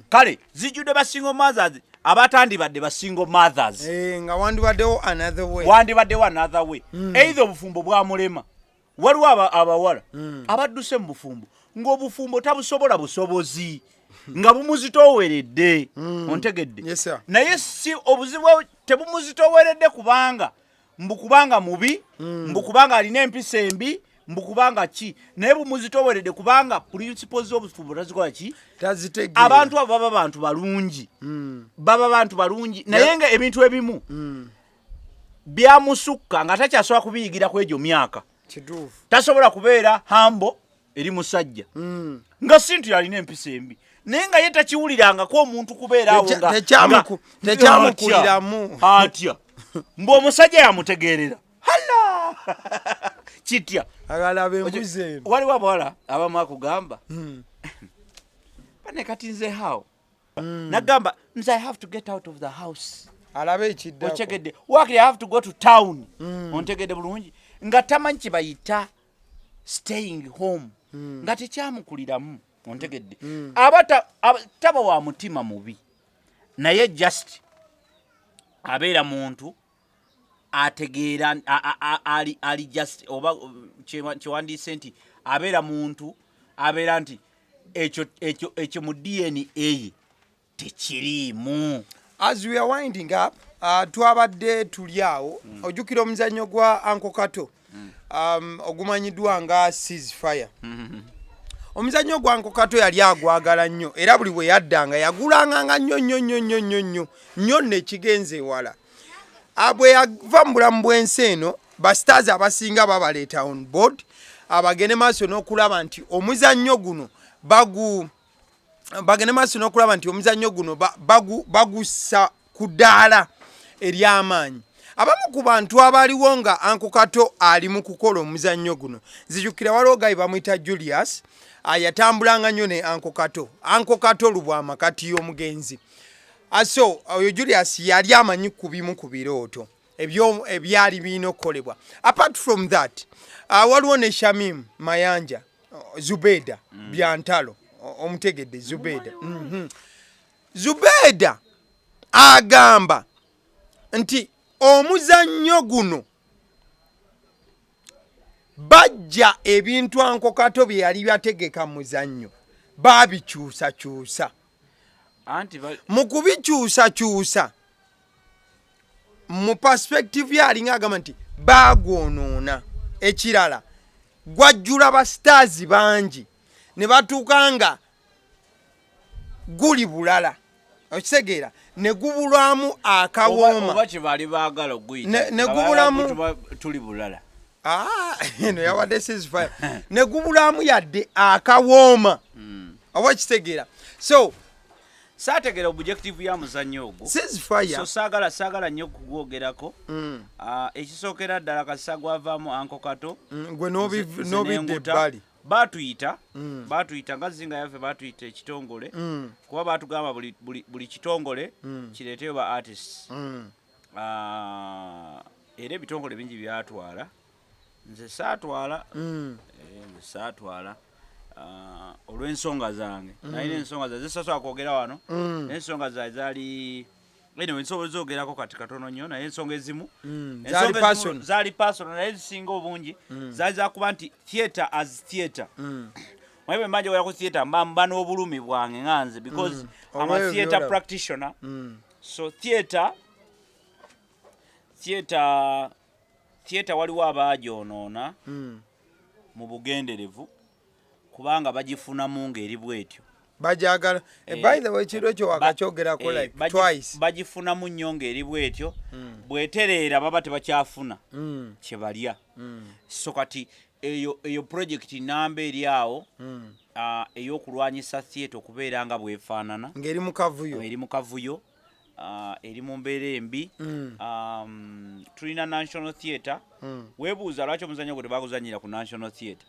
kale zijjudde ba single mothers abatandibadde ba single mothers. Eh, nga wandibaddewo another way. Wandibaddewo another way. Either obufumbo bwamulema, waliwo abawala abadduse mu bufumbo ng'obufumbo tabusobola busobozi, nga bumuzitooweredde. Ontegedde? Yes, sir. Naye si obuzibu tebumuzitooweredde kubanga mbu kubanga mubi, mbu kubanga alina empisa embi, mbu kubanga ki, naye bumuzitooweredde kubanga principles z'obufumbo tazikola ki? Tazitegeera. Abantu abo baba bantu balungi, baba bantu balungi, naye nga ebintu ebimu byamusukka nga takyasobola kubiyigira ku egyo myaka. Tasobola kubeera humble eri musajja, nga si nti alina empisa embi, naye nga ye takiwulirangako omuntu kubeera awo Tekyamukuliramu. Atya mbu omusajja yamutegeerera hala kitya? Agalaba embuzi eno. Waliwo abawala abamu akugamba, "Bane, kati nze how?" Nagamba, "Nze I have to get out of the house." Alabe ekiddako. Otegedde? "Wakiri I have to go to town." Ontegedde bulungi? Nga tamanyi kye bayita staying home, nga tekyamukuliramu. Ontegedde? Aba taba wa mutima mubi, naye just abeera muntu ategeera ali just oba kyewandiise nti abeera muntu abeera nti ekyo mu DNA ye tekiriimu. As we are winding up, twabadde tuli awo, ojjukira omuzannyo gwa Uncle Kato, ogumanyiddwa nga Ceasefire. Omuzannyo gwa Uncle Kato yali agwagala nnyo, era buli bwe yaddanga yagulanganga nnyo nnyo nnyo nnyo nnyo nnyo nnyo nekigenza ewala. Bwe yava mu bulamu bw'ensi eno, ba stars abasinga babaleeta on board abagende maaso n'okulaba nti omuzannyo guno bagu bagende maaso n'okulaba nti omuzannyo guno bagussa ku ddaala ery'amaanyi. Abamu ku bantu abaliwo nga Uncle Kato ali mu kukola omuzannyo guno, nzijukira waliwo guy bamuyita Julius, yatambulanga nnyo ne Uncle Kato, Uncle Kato Lubwama kati omugenzi. So oyo Julius yali amanyi ku bimu ku birooto ebyo ebyali birina okukolebwa. Apart from that, waliwo ne Shamim Mayanja, Zubeda Byantalo. Omutegedde Zubeda? Zubeda agamba nti omuzannyo guno bajja ebintu Uncle Kato bye yali byategeka mu muzannyo baabikyusakyusa. Anti Mu kubikyusakyusa, mu perspective ye alinga agamba nti baagwonoona. Ekirala, gwajjula ba stars bangi ne batuuka nga guli bulala, okitegeera, ne gubulwamu akawooma. Oba kyebaali baagala oguyita Ne nga gubulamu- baagala tuli bulala. Ah, eno yawadde ceasefire ne gubulwamu yadde akawooma, oba kitegeera? So Saategeera objective ya muzannyo ogwo. Ceasefire. So saagala nnyo kugwogerako. Ah, ekisookera ddala, kasisa gwavaamu Uncle Kato. Gwe Nze n'obidda nenguta. ebbali. Baatuyita nga zinga yaffe, baatuyita ekitongole, kuba baatugamba buli kitongole kireeteyo ba artists. Ah, era ebitongole bingi byatwala, nze saatwala. Eh, nze saatwala, ah, olw'ensonga zange. Nalina ensonga zange zisasobola kwogera wano. Naye ensonga zange zaali, anyway, nsobola zogerako kati katono nnyo, naye ensonga ezimu ensonga Zaali ezimu personal. zaali personal, naye ezisinga obungi zaali zakuba nti theatre as theatre, naye bwe mba njogera ku theatre mba n'obulumi bwange nga nze, because I'm a Olw'ebyo theatre by'olaba. practitioner. So theatre waliwo abaagyonoona mu bugenderevu kubanga bagifunamu ng'eri bwetyo. Bajagala. Eh, By the way, ekiro ekyo wakakyogerako like twice. Bagifunamu nnyo ng'eri bwetyo, bwetereera baba tebakyafuna kye balya. So kati eyo project namba eri awo, ah, ey'okulwanyisa theatre okubeera nga bwefaanana. Ng'eri mu kavuyo. Eri mu kavuyo, ah, eri mu mbeera embi. Tulina National Theatre. Weebuuza lwaki omuzannyo gwe tebaguzannyira ku National Theatre.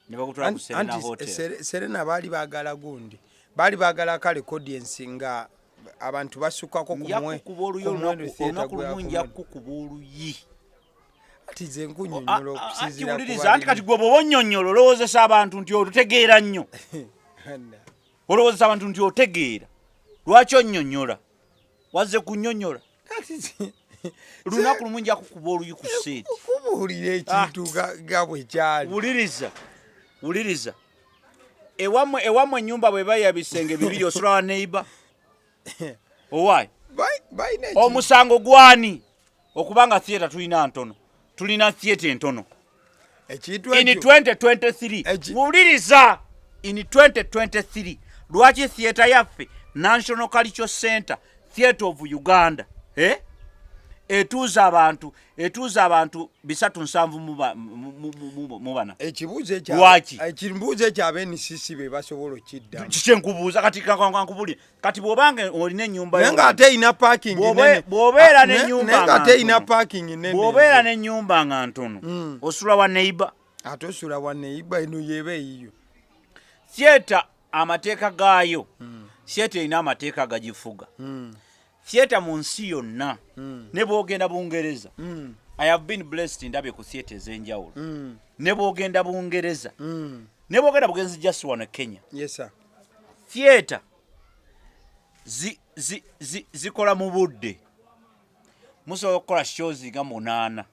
Ne bagutwala ku Serena Anti Hotel. Serena baali baagala gundi, baali baagala kale audience nga abantu basukkako ku Nja kukuba oluyi ku muwendo olunaku theatre olunaku gwe lumu, nja yakomamu. kukuba oluyi. Ati ze nkunyonnyola okusinziira ku Wuliriza, anti kati gwe bw'oba onnyonnyola, olowoozesa abantu nti otutegeera nnyo. Olowoozesa abantu nti otegeera. Lwaki onnyonnyola? Wazze kunnyonnyola. Kati Lunaku lumu nja kukuba oluyi ku set. Kubuulira ekintu nga bwe kyali. Wuliriza, wuliriza, ewammwe ennyumba bweba ya bisenge bibiri, osula wa neighbor owaayi? Balina Omusango gwani okubanga theatre tulina ntono? Tulina theatre entono ekintu in ekyo 2023. Wuliriza, in 2023 lwaki theatre yaffe, National Cultural Center Theatre of Uganda, eh? Etuuza abantu 374. Ekibuuzo ekyo Lwaki? Ekibuuzo ekyo ab'NCC be basobola okiddamu. Kiki enkubuuza kati? Kankubulire kati, bw'obanga olina ennyumba Naye ng'ate erina parking nene. Bw'obeera Ah, n'ennyumba naye nga ng'ate erina ntono. parking nene. Bw'obeera n'ennyumba nga ntono, osula wa neighbor? Ate osula wa neighbor, eno yeeba eyiyo. Theatre amateeka gaayo, theatre erina amateeka agagifuga. Theatre mu nsi yonna, ne bw'ogenda Bungereza, I have been blessed, ndabye ku theatre ez'enjawulo, ne bw'ogenda Bungereza, ne bw'ogenda bugenzi just wano e Kenya, Yes sir. Theatre zikola mu budde. Musobola okukola shows nga 8.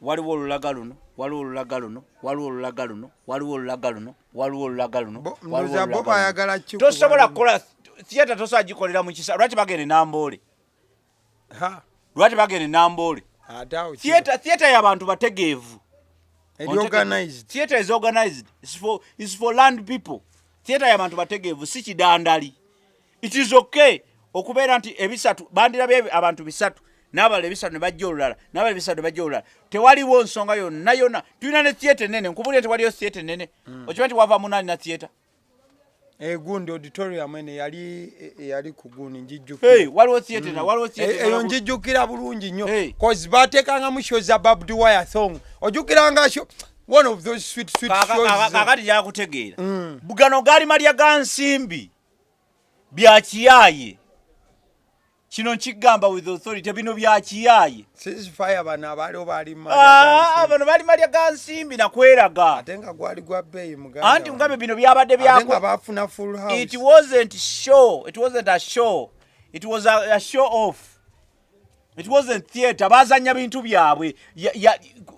Waliwo olulaga luno, waliwo olulaga luno, waliwo olulaga luno, waliwo olulaga luno, waliwo olulaga luno, waliwo Ndowooza bo olulaga luno. baayagala kikuba Tosobola luno. kukola theatre, tosobola gikolera mu kisa. Lwaki bagenda e Namboole? Ha, Lwaki bagenda e Namboole? Ate awo Theatre y'abantu bategeevu. Eri organized. Theatre is organized. It's for learned people. Theatre y'abantu bategeevu, si kidandali. It is okay okubeera nti ebisatu bandirabye abantu bisatu, n'abalala ebisatu ne bajja olulala, n'abalala ebisatu ne bajja olulala. Tewaliwo nsonga yonna yonna. Tulina ne theatre nene. Nkubulire nti waliyo theatre nene. Okimanyi nti wava munalina theatre? Egundi auditorium eno eyali ku gundi njijjukira. Hey, waliwo theatre na waliwo theatre. Eyo njijjukira bulungi nnyo, Hey. cause bateekangamu show za barbed wire thong. Ojjukiranga show, one of those sweet sweet shows. Kakati gyakutegeera, gano gaali malya ga nsimbi, bya kiyaaye. Kino nkigamba with authority, bino bya kiyaaye. Ceasefire, bano abaaliwo baali mu Ah, malya ga bano bali malya ga nsimbi nakweraga. Ate nga gwali gwa bbeeyi, muganda Anti wange. ngambe bino byabadde Ate nga baafuna full house. It wasn't show, it wasn't a show, it was a show off. It wasn't theatre. Bazanya bintu byabwe.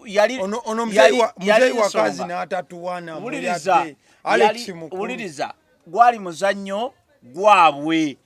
Yali Ono muzeeyi yali muzeeyi wakazi nsonga. n'atatuwana Wuliriza, muliyadde Alex wuliriza, Mukulu. Gwali muzannyo gwabwe.